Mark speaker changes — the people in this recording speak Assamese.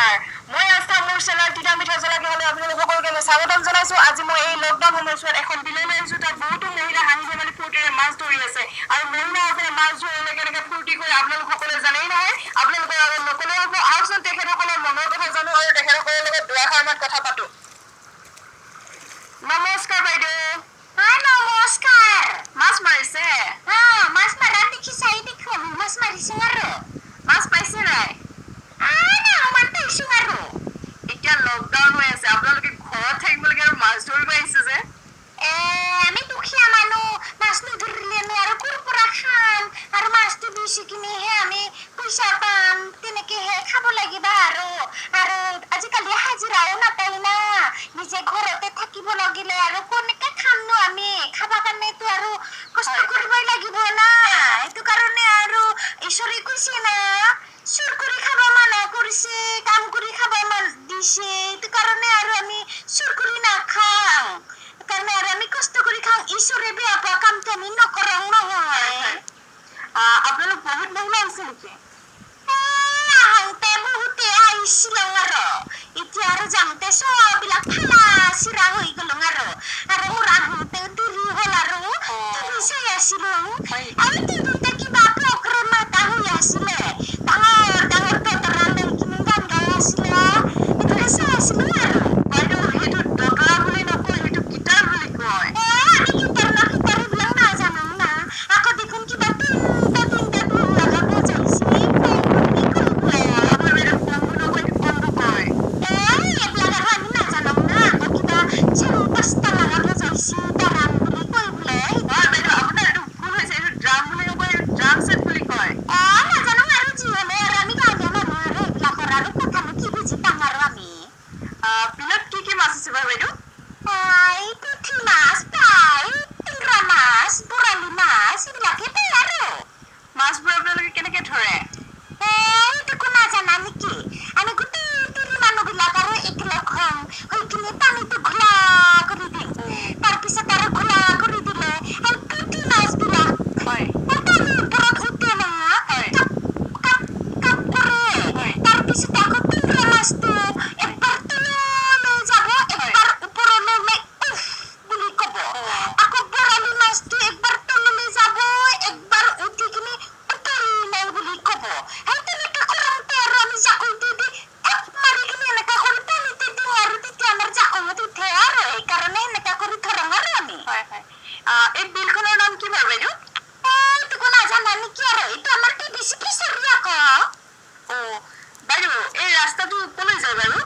Speaker 1: নমস্কাৰ, মই আস্থা। মোৰ চেনেল তিতা মিঠা জ্বলা হ'লে আপোনালোক সকলোকে মই স্বাগতম জনাইছো। আজি মই এই লকডাউন সময়ছোৱাত এখন বিললৈ আহিছো। তাত বহুতো মহিলা হাঁহি ধেমালি ফূৰ্তিৰে মাছ ধৰি আছে আৰু মহিলাসকলে মাছ ধৰিলে কেনেকে ফূৰ্তি কৰি আপোনালোক সকলোৱে জানেই নহয়, আপোনালোকৰ আগত নকলেও হ'ব। আহকচোন তেখেতসকলৰ মনৰ কথা জানো আৰু তেখেতসকলৰ লগত দুআষাৰমান কথা পাতো। নমস্কাৰ বাইদেউ।
Speaker 2: নমস্কাৰ।
Speaker 1: মাছ মাৰিছে?
Speaker 2: মাছ মাৰা দেখিছাই দেখোন, মাছ মাৰিছো। আৰু
Speaker 1: মাছ পাইছে নাই?
Speaker 2: পাইছো। আৰু
Speaker 1: এতিয়া লকডাউন হৈ আছে, আপোনালোকে ঘৰত থাকিব লাগে আৰু মাছ ধৰিব আহিছে যে?
Speaker 2: আমি দুখীয়া মানুহ, মাছ নধৰিলেনো আৰু ক'ৰ পৰা খাম? আৰু মাছটো বেচি কিনেহে আমি পইচা পাম, তেনেকেহে খাব লাগিব। আৰু আৰু আজিকালি হাজিৰাও নাপায় না, নিজে ঘৰতে থাকিব লাগিলে আৰু কেনেকে খামনো আমি? খাব কাৰণেতো আৰু কষ্ট কৰিবই লাগিব না। সেইটো কাৰণে আৰু ঈশ্বৰে কৈছে না, চুৰ কৰি খাব মানা কৰিছে, কাম কৰি খাব দিছে। সেইটো কাৰণে আৰু আমি চুৰ কৰি নাখাওঁ, কাৰণে আৰু আমি কষ্ট কৰি খাওঁ। ঈশ্বৰে বেয়া পোৱা কামটো আমি নকৰোঁ নহয়।
Speaker 1: আপোনালোক বহুত মহিলা আহিছে নেকি?
Speaker 2: আহোঁতে বহুতে আহিছিলো, আৰু এতিয়া আৰু যাওঁতে চববিলাক ফালা চিৰা হৈ গ'লো। আৰু আৰু মোৰ আহোঁতে দেৰি হ'ল আৰু টিভি চাই আছিলো, আৰু টিভিতে কিবা প্ৰগ্ৰেম এটা হৈ আছিলে, ডাঙৰ ডাঙৰ দতৰা লৈ কিনে গান গাই আছিলে, সেইটোকে চাই আছিলো। আৰু
Speaker 1: বাইদেউ, সেইটো দতৰা বুলি নকয়, সেইটো গীটাৰ বুলি কয়।
Speaker 2: আমি গীটাৰ না গীটাৰ এইবিলাক নাজানো না। আকৌ দেখোন কিবা তিনটা তিনটা ঢোল লগা বজাইছে, কি কৰিব?
Speaker 1: বাইদেউ, কম্বু নকয়, সেইটো কম্বু কয়।
Speaker 2: এইবিলাক আৰু আমি নাজানো না। আকৌ কিবা চাৰি পাঁচটা লগা বজাইছে, দাৰাম বুলি কয় বোলে।
Speaker 1: হয় বাইদেউ, আপোনাৰ এইটো ভুল হৈছে, এইটো ড্ৰাম বুলি নকয়, এইটো ড্ৰাম ছেট বুলি কয়।
Speaker 2: নাজানো আৰু, যি হ'লে আৰু আমি গাঁৱলীয়া মানুহ, আৰু এইবিলাকৰ আৰু কথানো কি বুজি পাম আৰু আমি।
Speaker 1: বিলত কি কি মাছ আছে বাৰু বাইদেউ?
Speaker 2: এই পুঠি মাছ পায়, টেংৰা মাছ, বৰালি মাছ, এইবিলাকে পায়। আৰু
Speaker 1: মাছবোৰ আপোনালোকে কেনেকে ধৰে?
Speaker 2: এইটোকো নাজানা নেকি? আমি গোটেই তিৰি মানুহবিলাক আৰু একেলগ হওঁ, হৈ কিনে পানীটো ঘোলা কৰি দিওঁ। তাৰপিছত আৰু ঘোলা কৰি দিলে আৰু পুঠি মাছবিলাক পানীৰ ওপৰত উঠে না, কাপ কাপ কাপ কৰে। তাৰপিছত আকৌ টেংৰা মাছটো একবাৰ তললৈ যাব, একবাৰ ওপৰলৈ ওলাই উফ বুলি ক'ব। আকৌ বৰালি মাছটো একবাৰ তললৈ যাব, একবাৰ উঠি কিনে উতৰি বুলি ক'ব। সেই তেনেকে কৰোঁতে আৰু আমি জাকৈ দি দি থাপ মাৰি কিনে এনেকা কৰি পানীতে দিওঁ, আৰু তেতিয়া আমাৰ জাকৈত উঠে, আৰু সেইকাৰণে এনেকা কৰি ধৰোঁ আৰু আমি।
Speaker 1: হয় হয়। এই বিলখনৰ নাম কি বাৰু বাইদেউ?
Speaker 2: এইটোকো নাজানা নেকি আৰু? এইটো আমাৰ টিভি ফিচাৰী আকৌ।
Speaker 1: অ বাইদেউ, এই ৰাস্তাটো কলৈ যায় বাৰু?